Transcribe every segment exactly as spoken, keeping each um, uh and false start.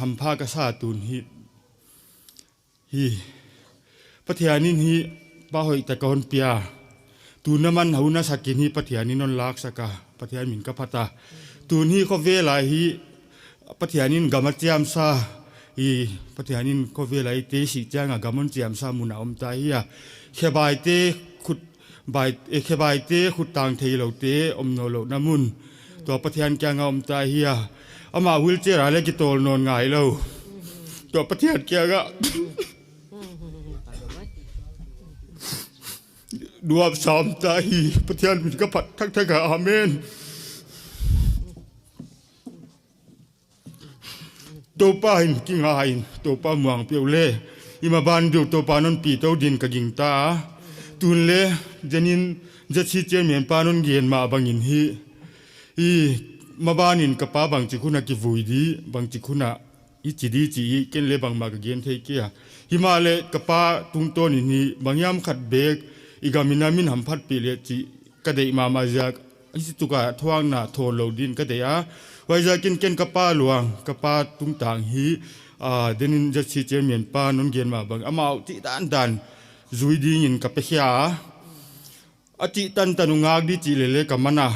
hampha kasa tun hi. Hi. Pathian in hi pa hoitah a hon pia. Tun aman hou nasakin hi Pathian in hon laksah a. Pathian min ka phat a. Tun hi khovel a hi Pathian in gam achiamsa. Hi Pathian in khovel a hi teisi chang a gam hon chiamsa mun a um ta hi a. Khebai te khut bai, eh, khebai te khut tang thei lou te um naw lou na mun. Tua Pathian kiang a um ta hi a. Ama wheelchair a le kitol nawn ngai lou. Tua Pathian kiang a. Duap sam ta hi Pathian min ka phat thak thak a. Amen. Topa hin kinga in, Topa muang piu le. Ima ban diu Topa non pi to din ka ging ta. Tun le, zenin, Z C chairman pa non gen ma bangin hi. I, ma banin ka pa bang chi khuna kivui di, bang chi khuna i chi di chi i, ken le bang ma ka gen thei kia. Hima le ka pa tung ton in hi, bang yam khat bek, i gamin a min hamphat pi le chi, ka dei ma ma ziak. Hichi tuka thuang na thon lo din ka dei a. Huaiza kin ken ka pa luang, ka pa tung tang hi, a, denin Z C chairman pa non gen ma bang. Amau ti dan dan, zui dingin ka pe khia. A ti tan tan u ngak di chi le le ka mana.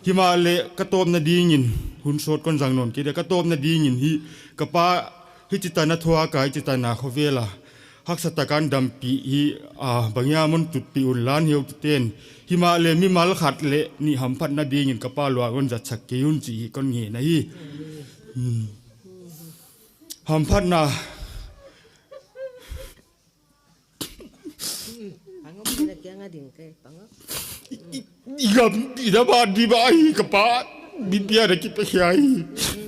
Hima le ka tawpna dingin, hun sawt kon zang non ki de, ka tawpna dingin hi, ka pa hichi tan a thuak a, hichi tan a khovela. Haksa takan dampi hi, a, bang yam hon tutpi un lan hiu tu ten. Hima le mimal khat le ni hamphatna dingin ka pa luang hon zatsak kei un chi hi kon nge na hi. Hmm. Hamphatna. Pangop na kiang a ding kei, pangop. I, i, i gam, i da ba di ba hi ka pa. Mipi a da ki pe khia hi.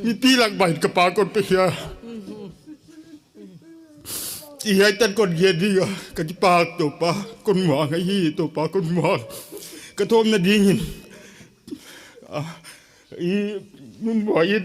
Mipi lak ba hi ka pa kon pe khia. I hai tan kon gen ding a, ka kipak Topa, kon muang ahi, Topa kon muang. Ka thawmna dingin. Ah, i, nun bua in,